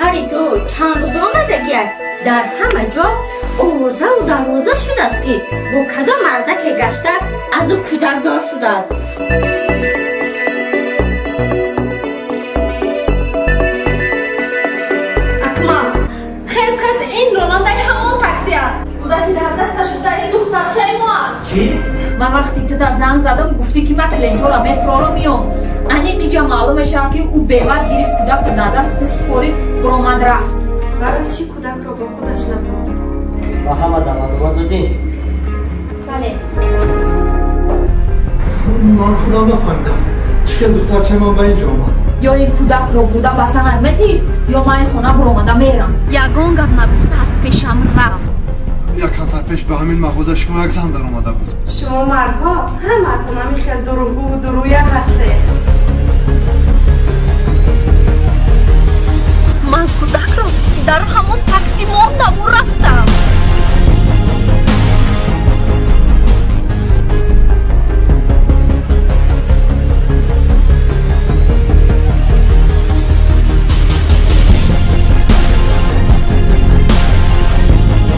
Хоҳари ту чанд рӯз омадагия дар ҳама ҷо овозаву дарвоза шудааст, ки бо кадом мардаке гашта аз ӯ кӯдакдор шудааст. Акмал, хез, хез, ин ронандаи ҳамон такси аст. Кӯдаки дар дасташ буда ин духтарчаи мо аст. Чӣ? Ман вақти туда занг задам, гуфтӣ, ки ман клиентҳоро мефурорам, меом. Аниқ иҷа маълум мешавад, ки ӯ беват гирифт, кӯдакро дар дасти супорид, буромад, рафт. Барои чӣ кӯдакро бо худаш набурд? Ба ҳама даватнома додӣ? Бале. Ман худам нафаҳмидам, чӣ хел духтарчаи ман ба ин ҷо омад. Ё ин кӯдакро бурда ба занат метӣ, ё ман ин хона буромада мерам. Ягон гап нагуфта аз пешам рав. Як камтар пеш ба ҳамин мағоза шумо як зан даромада буд. Шумо мардҳо ҳамаатон ҳамин хел дурӯғгӯву дурӯя ҳастед. Ман кӯдакро дар ҳамон такси мондаму рафтам.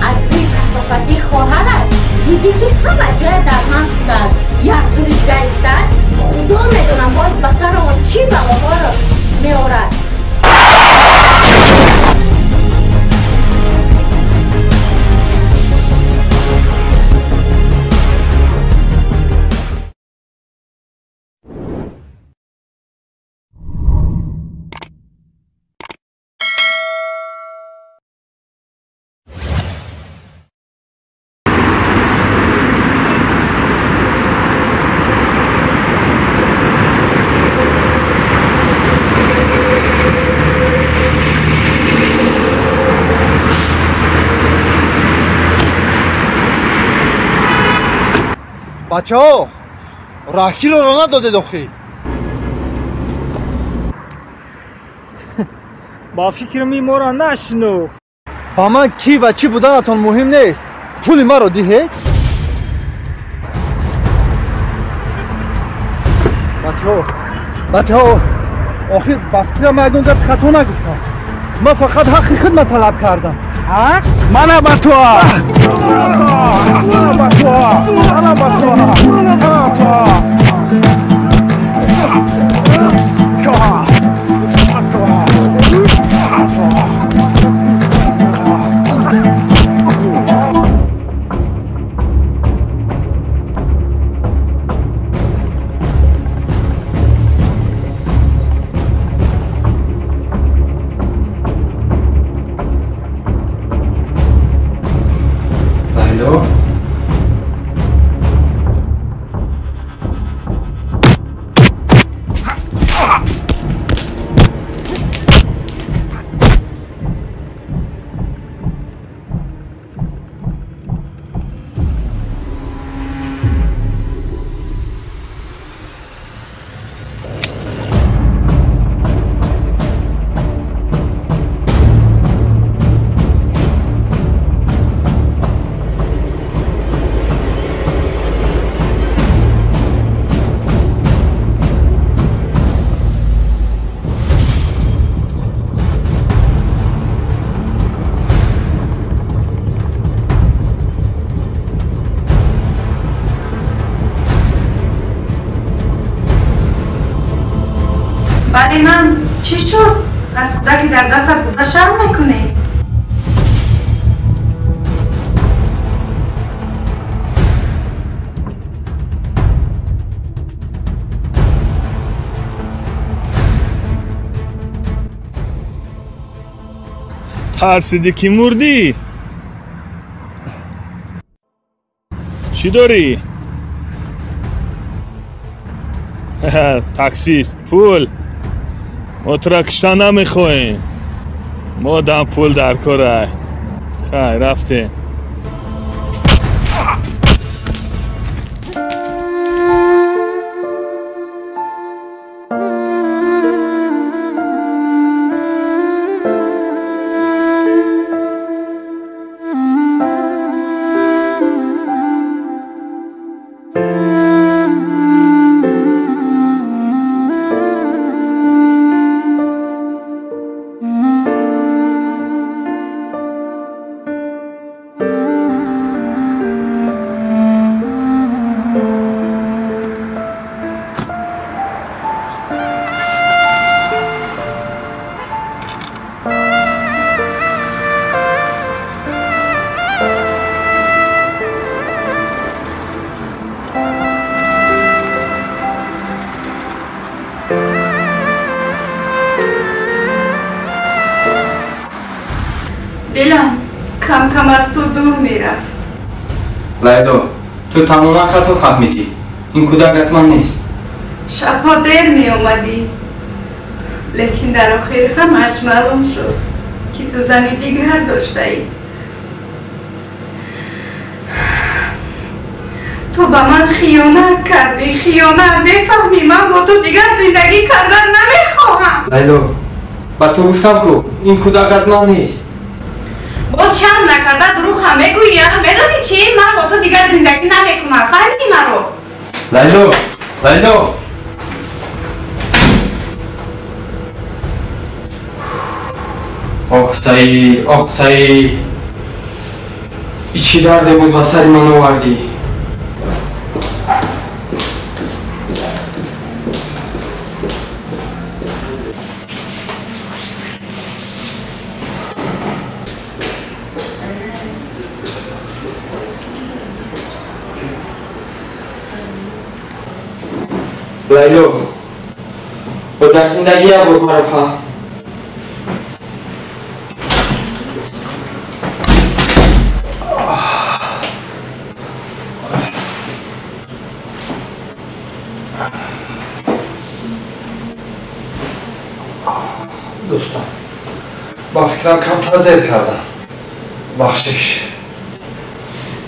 Аз рӯи касофатии хоҳарат дидӣ, ки ҳама ҷоя дар ҳам шудааст. Як дурида истад, худо медонам, боз ба сари он чӣ балоҳоро меорад. Бачаҳо, раҳкироро надодед охӣ? Ба фикрам, ин моро нашинохт. Ба ман кӣ ва чӣ буданатон муҳим нест, пули маро диҳед. Бачаҳо, бачаҳо, охир ба фикрам ягон гапи хато нагуфтам. Ман фақат ҳаққи хидмат талаб кардам. Ҳақ? Мана ба ту, мана ба ту, мана ба ту, мана ба ту. Алло? Бале, ман. Чӣ шуд? Аз кӯдаки дар дастат буда шарм мекунӣ? Тарсидӣ, ки мурдӣ? Чӣ дорӣ, таксист? Пул. Мо тура кишта намехоҳем, мо дам пул дар корай. Хайр, рафтем. Дилам кам-кам аз ту дур мерафт. Лайло, ту тамоман хато фаҳмидӣ. Ин кӯдак аз ман нест. Шабҳо дер меомадӣ, лекин дар охир ҳамааш маълум шуд, ки ту зани дигар доштаӣ. Ту ба ман хиёнат кардӣ, хиёнат. Бефаҳмӣ, ман бо ту дигар зиндагӣ кардан намехоҳам. Лайло, ба ту гуфтам ку, ин кӯдак аз ман нест. Боз шарм накарда дурӯғ ҳам мегӯӣ, а? Медонӣ чӣ? Ман бо ту дигар зиндагӣ намекунам. Фаҳмидӣ маро? Лайло, Лайло. Оҳ, Саид, оҳ, Саид, и чӣ дарде буд ба сари ман овардӣ? Лайло, бо дар зиндагӣ як бор маро фаҳм. Дӯстон, ба фикрам камтар дер кардам. Бахшиш.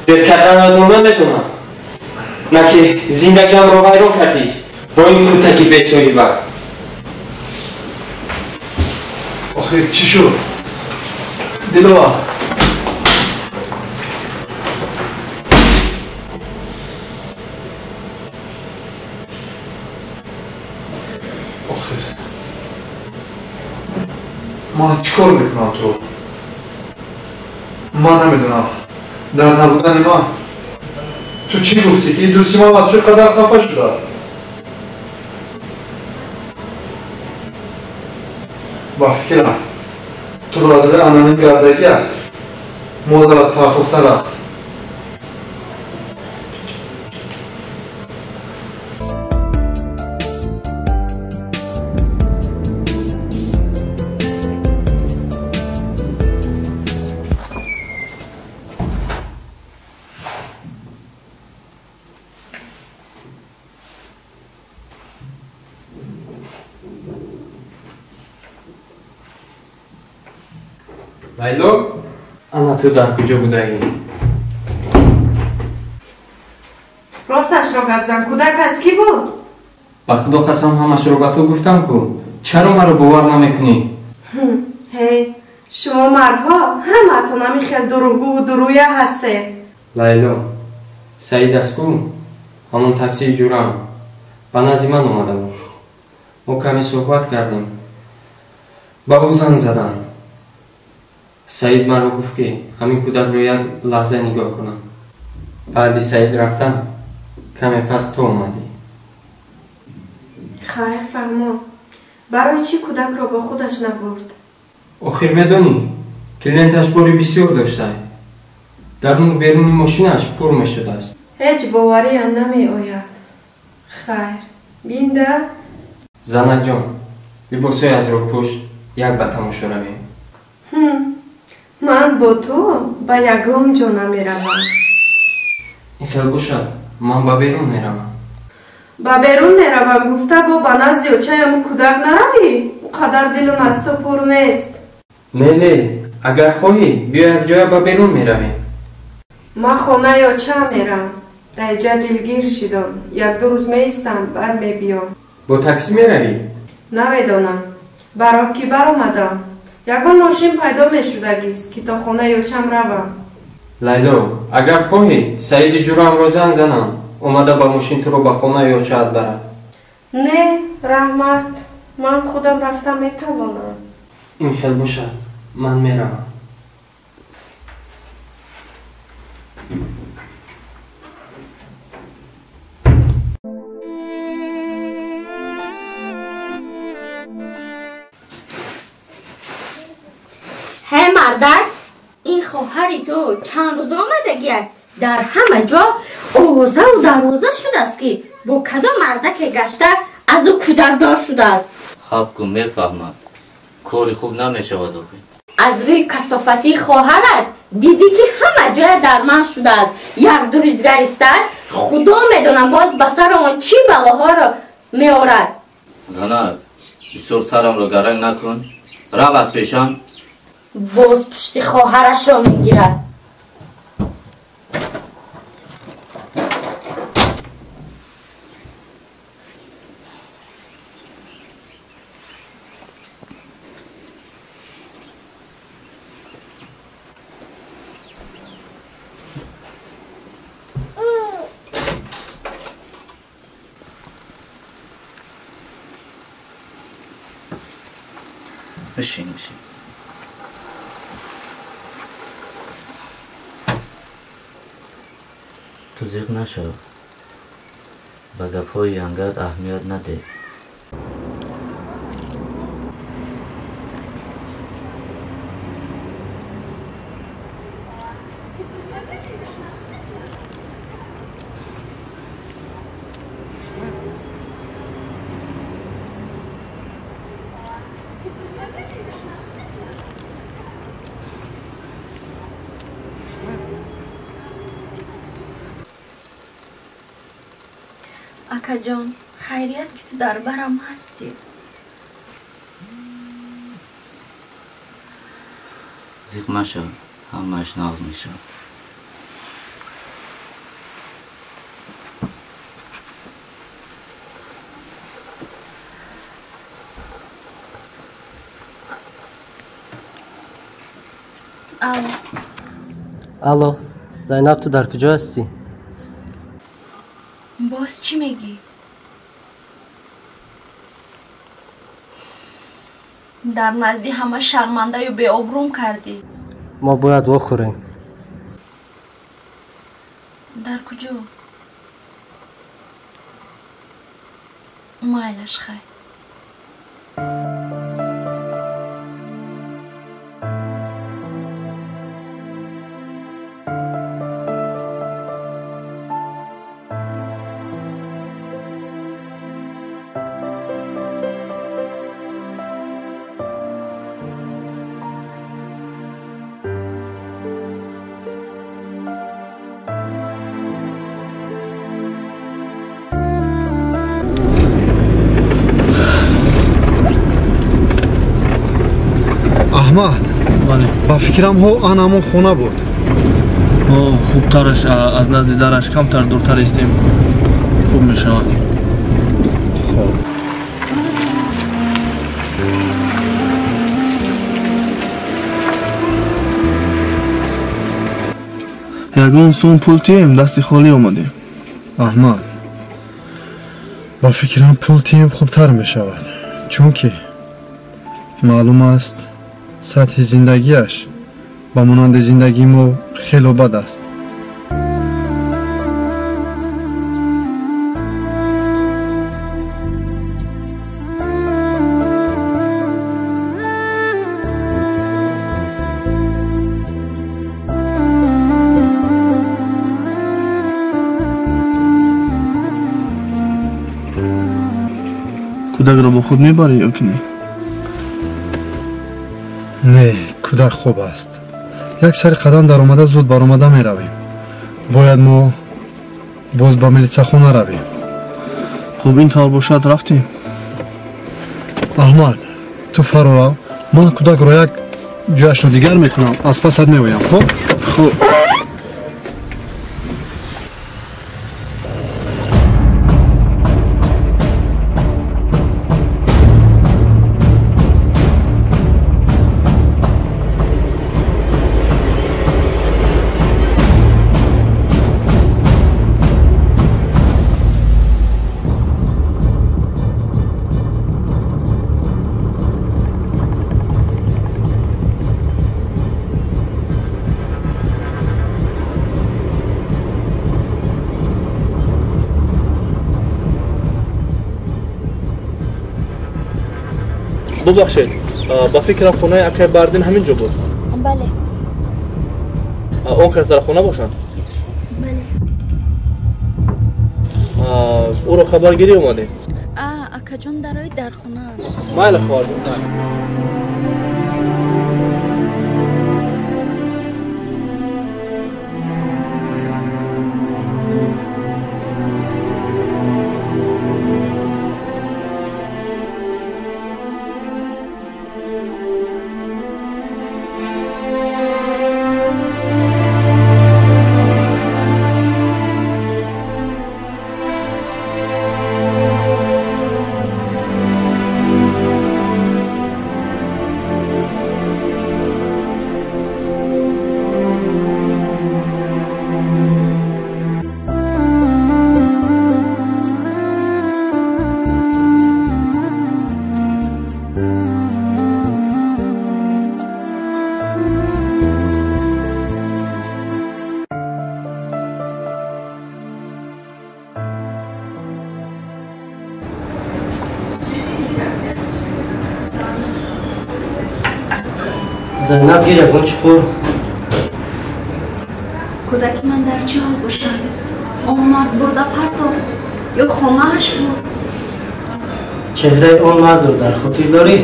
Дер карданатон наметонам. На ки зиндагиамро вайрон кардӣ бо ин кӯтаки бесоҳиба. Охир чӣ шуд? Диловар. Охир ман чӣ кор мекунам туро? Ман намедонам. Дар набудани ман ту чӣ гуфтӣ, ки дӯсти ман аз ту қадар хафа шудааст? Ба фикрам туро аз рӯи аноним гардагият модарат партофта рафт. Лайло, ана ту дар куҷо будаӣ? Росташро гап зан, кӯдак аз кӣ буд? Ба худо қасам, ҳамашро ба ту гуфтам ку. Чаро маро бовар намекунӣ? Ҳей, шумо мардҳо ҳамаатон ҳамин хел дурӯғгӯву дурӯя ҳастед. Лайло, Саид аст ку, ҳамон таксии ҷурам ба назди ман омада буд. Мо каме суҳбат кардем. Ба ӯ занг задам. Саид маро гуфт, ки ҳамин кӯдакро як лаҳза нигоҳ кунам. Баъди Саид рафтан каме пас ту омадӣ. Хайр, фармон. Барои чӣ кӯдакро бо худаш набурд? Охир медонӣ, клиенташ бори бисёр дошта. Даруну беруни мошинаш пур мешудааст. Ҳеҷ бовариам намеояд. Хайр, бинда. Занаҷон, либосҳои аз рӯпӯш як ба тамошо равем. Ман бо ту ба ягон ҷо намеравам. Ин хел бошад, ман ба берун меравам. Ба берун меравам гуфта бо ба назди очаям кӯдак наравӣ? Ӯ қадар дилум аз ту пур нест. Не, не, агар хоҳӣ, биё якҷоя ба берун меравем. Ман хонаи оча мерам. Дар иҷа дилгир шидам. Як-ду рӯз меистам, баъд мебиём. Бо таксӣ меравӣ? Намедонам. Ба роҳ ки баромадам, ягон мошин пайдо мешудагист, ки то хонаи очам равам. Лайло, агар хоҳӣ, Саиди ҷурамро занг занам, омада ба мошин туро ба хонаи очаат барад. Не, раҳмат, ман худам рафта метавонам. Ин хел бошад, ман меравам. Ҳе мардак, ин хоҳари ту чанд рӯз омадагиак дар ҳама ҷо овозаву дарвоза шудааст, ки бо кадом мардаке гашта аз ӯ кӯдакдор шудааст. Хаб ку, мефаҳмад, кори хуб намешавад охи. Аз рӯи касофатии хоҳарат дидӣ ки ҳама ҷоя дар ман шудааст. Як ду рӯз гаристад, худо медонам боз ба сарамон чӣ балоҳоро меорад. Занак, бисёр сарамро гаранг накун. Рав аз пешам. Боз пушти хоҳарашро мегирад. Бишин, бишин. Ту зиқ нашав. Ба гапҳои янгат аҳамият надеҳ. Акаҷон, хайрият ки ту дар барам ҳастӣ. Зиқ машав, ҳамааш нағз мешавад. Алло. Алло, Зайнаб, ту дар куҷо ҳастӣ? Боз чӣ мегӣ? Дар назди ҳама шармандаю беобрӯм кардӣ. Мо бояд вохӯрем. Дар куҷо? Майлаш, хай. Аҳмад, ба фикрам ҳо ан ҳамон хона буд. Хубтараш аз назди дараш камтар дуртар истем, хуб мешавад. Хоб. Ягон сум пул тием, дасти холӣ омадем. Аҳмад, ба фикрам пул тием хубтар мешавад, чунки маълум аст сатҳи зиндагиаш ба монанди зиндагии мо хело бад аст. Кӯдакро бо худ мебарӣ ё ки не? Не, кӯдак хоб аст. Як сари қадам даромада зуд баромада меравем. Бояд мо боз ба милитсияхона равем. Хуб, ин тавр бошад, рафтем. Аҳмад, ту фаро рав, ман кӯдакро як ҷояшро дигар мекунам, аз пасат меоям. Хуб? Хуб. Бубахшед, ба фикрам хонаи акай Бардин ҳамин ҷо буд. Бале. Он кас дар хона бошанд? Бале. Ӯро хабаргирӣ омадем. Акаҷон дарои дар хонаанд. Майли, хоҳарҷон. Зайнаб гир ягон чӣ хӯр. Кӯдаки ман дар чӣ ҳол бошад? Он мард бурда партофт ё хонааш буд? Чеҳраи он мардро дар хотир дорӣ?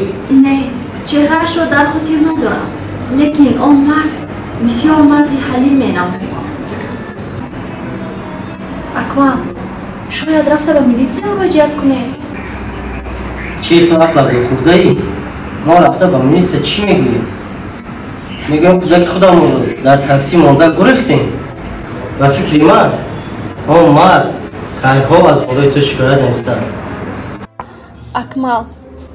Не, чеҳраашро дар хотир надорам, лекин он мард бисёр марди ҳалим менамуд. Акмал, шояд рафта ба милитсия муроҷиат кунем. Чӣ, ту ақлат хӯрдаӣ? Мо рафта ба милитсия чӣ мегӯем? Мегӯем кӯдаки худамонро дар таксӣ монда гурехтем. Ба фикри ман, он мард кайҳо аз болои ту шикоят навистааст. Акмал,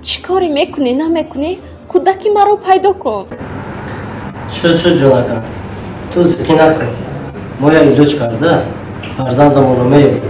чӣ коре мекунӣ намекунӣ, кӯдаки маро пайдо кун. Шуд, шуд, ҷонакам, ту зиқӣ накун. Мо як илоҷ карда фарзандамонро меёбем.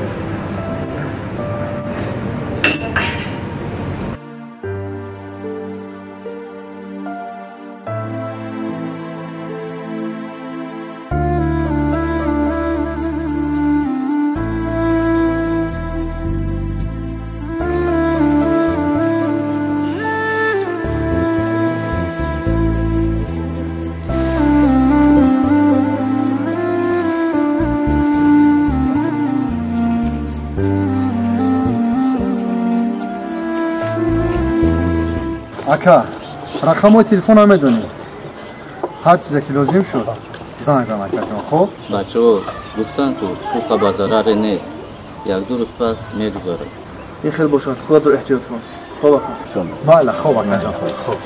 Ака, рақамҳои телефонро медонӣ. Ҳар чизе ки лозим шуд, занг зан, акаҷон, хуб? Бачаҳо гуфтанд, ку ҳуқа ба зараре нест, як-ду рӯз пас мегузарад. Ин хел бошад, худатро эҳтиёт кун. Хоб, ака. Майла, хоб, акаҷон, хоб.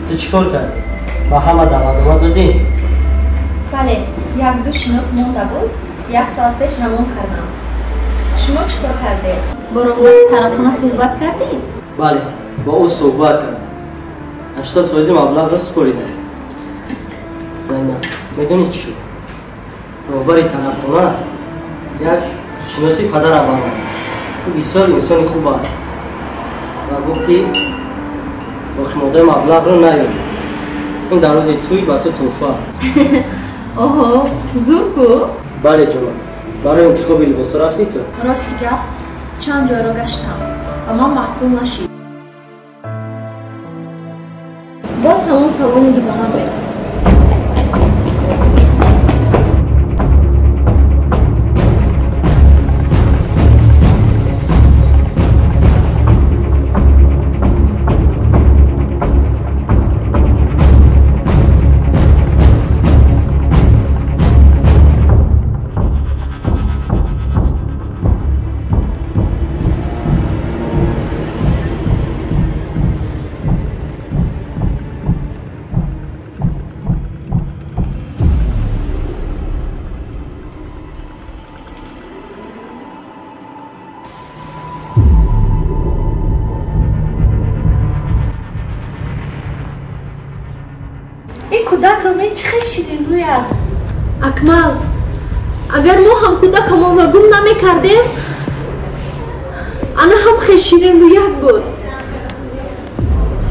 Ту чӣ кор кардӣ? Ба ҳама даъватнома додӣ? Бале, як-ду шинос монда буд, як соат пеш равон кардам. Шумо чӣ кор кардед? Бо роҳбари тарафхона суҳбат кардӣ? Бале, бо ӯ суҳбат кардам. 80% маблағро супоридам. Зайнаб, медонӣ чӣ шуд? Роҳбари тарафхона як шиноси падарам баромад. Ӯ бисёр инсони хуб аст ва гуфт, ки боқимондаи маблағро наёбӣ. Ин дар рӯзи тӯй ба ту тӯҳфа. Оҳо, зур ку? Бале, ҷонам. Барои интихоби либосҳо рафтӣ ту? Рости гап, чанд ҷойро гаштам ва ман маъқул нашид. Боз ҳамон салони дугона меравам. Ин кӯдакро мен чӣ хел ширинрӯй аст. Акмал, агар мо ҳам кӯдакамонро гум намекардем, ана ҳам хел ширинрӯяк буд.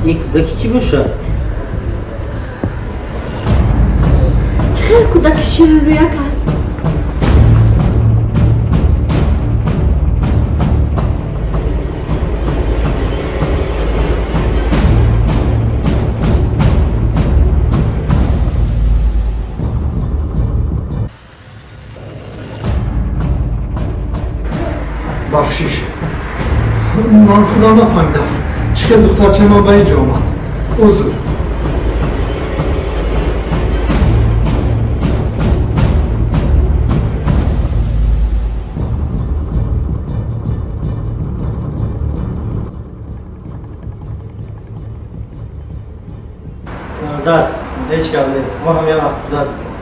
Ин кӯдаки кӣ бошад? Чӣ хел кӯдаки ширинрӯяк аст. Бахшиш, ман худам нафаҳмидам, чӣ хел духтарчаи ман ба ин ҷо омад. Узр. Модар, ҳеҷ гап не, мо ҳам як вақт кӯдак будем.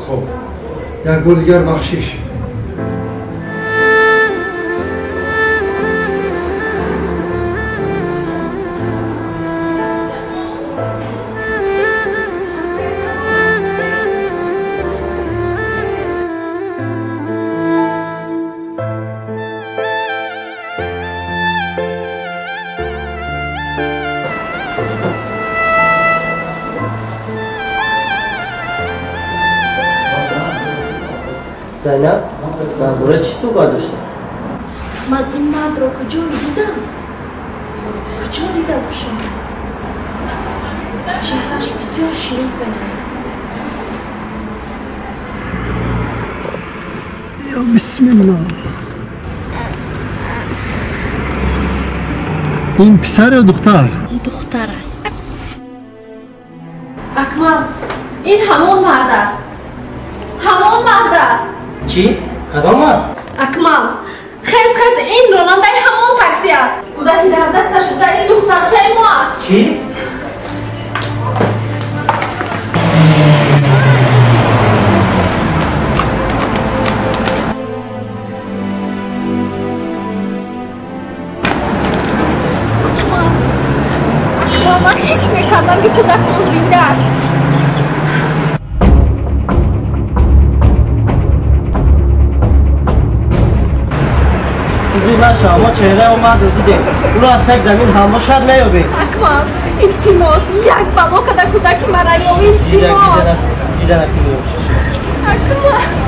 Хуб, як бор дигар бахшиш. Зайнаб, дар бораи чӣ суҳбат доштем? Ман ин мардро куҷо дидам? Куҷо дида бошам? Чеҳраш бисёр шинос менамояд. Ё бисмиллоҳ. Ин писар ё духтар? Духтар аст. Акмал, ин ҳамон мард аст. Ҳамон мард аст. Чӣ? Кадом мард? Акмал, хез хез, ин ронандаи ҳамон такси аст. Кӯдаки дар дасташ буда ин духтарчаи мо аст. Чӣ? Акмал, Акмал, ман ҳис мекардам, ки кӯдакмон зинда аст. Наша, мо чеҳраи он мардро дидем. Ӯро аз таги замин ҳам бошад меёбем. Акмал, илтимос, як бало када кӯдаки мара ёб, илтимос. Дида накунӣ. Акмал.